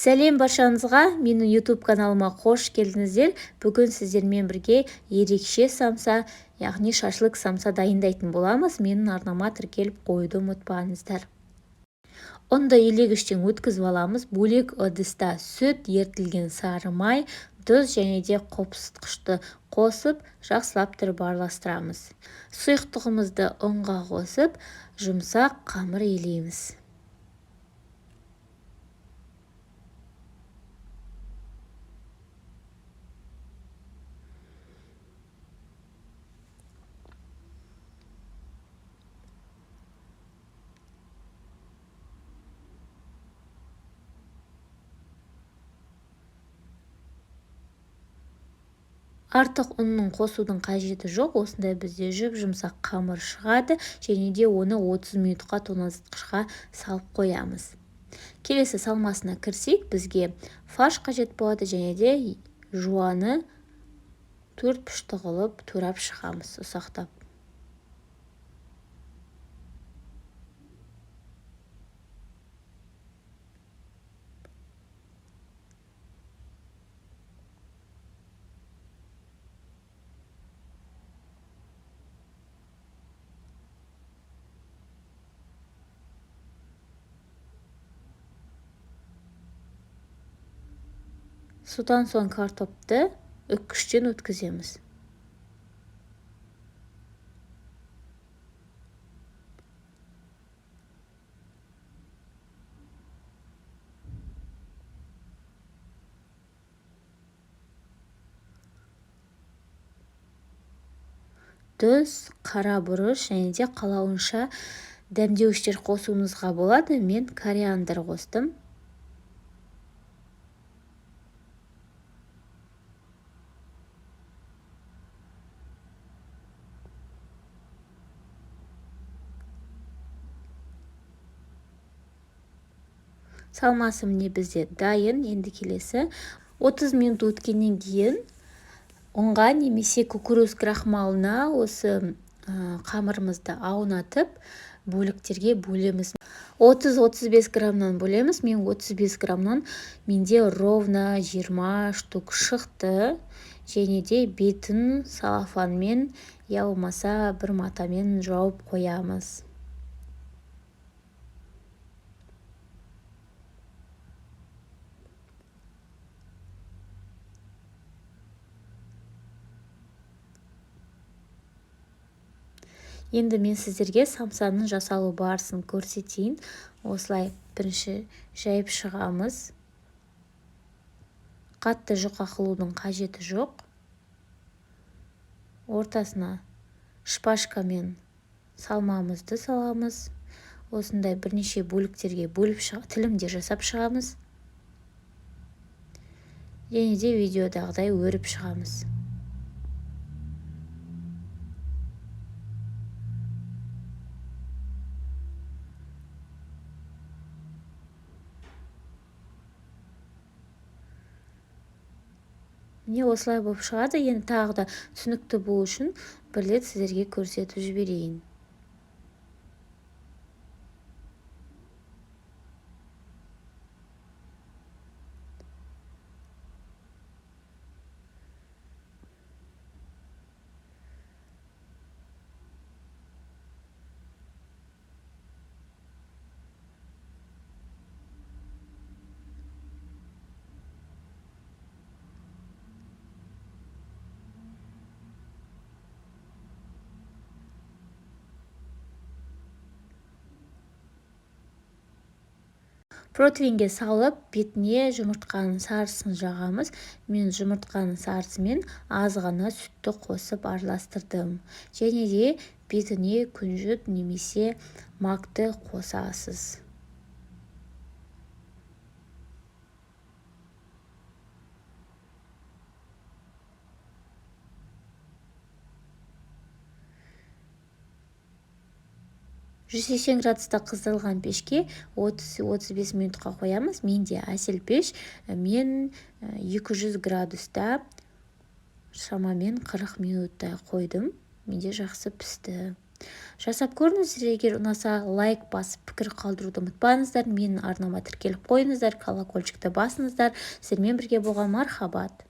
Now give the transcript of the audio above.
Сәлем баршаңызға, менің YouTube каналыма қош келдіңіздер. Бүгін сіздермен бірге ерекше самса, яғни шашлык самса дайындайтын боламыз. Менің арнама тіркеліп қоюды ұмытпаңыздар. Ұнды елегіштен өткізіп аламыз. Бөлек ыдыста сүт, ерітілген сары май, тұз және де қопсытқышты қосып, жақсылап тұрып араластырамыз. Сұйықтығымызды ұнға қосып, жұмсақ қамыр илейміз. Артық ұнның қосудың қажеті жоқ. Осындай бізде жұп-жұмсақ қамыр шығады және де оны 30 минутқа тоңазытқышқа салып қоямыз. Келесі салмасына кірсек, бізге фарш қажет болады және де жуаны төрт пұшты қылып турап шығамыз ұсақтап. Содан соң картопты үккіштен өткіземіз. Тұз, қара бұрыш және де қалауынша дәмдеуіштер қосуыңызға болады. Мен кориандр қостым. Салмасы міне бізде дайын. Енді келесі 30 минут өткеннен кейін ұнға немесе кукуруз крахмалына осы қамырымызды аунатып, бөліктерге бөлеміз. 30-35 граммнан бөлеміз. Мен 35 граммнан менде ровно 20 штук шықты. Және де бетін салафанмен я болмаса бір матамен жауып қоямыз. Енді мен сіздерге самсаның жасалу барысын көрсетейін. Осылай бірінші жайып шығамыз. Қатты жұқа қылудың қажеті жоқ. Ортасына шпажкамен салмамызды саламыз. Осындай бірнеше бөліктерге бөліп тілімдер жасап шығамыз. Және де видеодағыдай өріп шығамыз. Міне осылай болып шығады. Енді тағы да түсінікті болу үшін бір рет сіздерге көрсетіп жіберейін. Противенге салып, бетіне жұмыртқаның сарысын жағамыз. Мен жұмыртқаның сарысымен аз ғана сүтті қосып араластырдым. Және де бетіне күнжіт немесе макты қосасыз. 180 градуста қыздырылған пешке 30-35 минутқа қоямыз. Менде әсел пеш, мен 200 градуста шамамен 40 минуттай қойдым. Менде жақсы пісті. Жасап көріңіздер, егер ұнаса, лайк басып, пікір қалдыруды ұмытпаңыздар. Менің арнама тіркеліп қойыңыздар, колокольчикті басыңыздар. Сіздермен бірге болған Мархабат.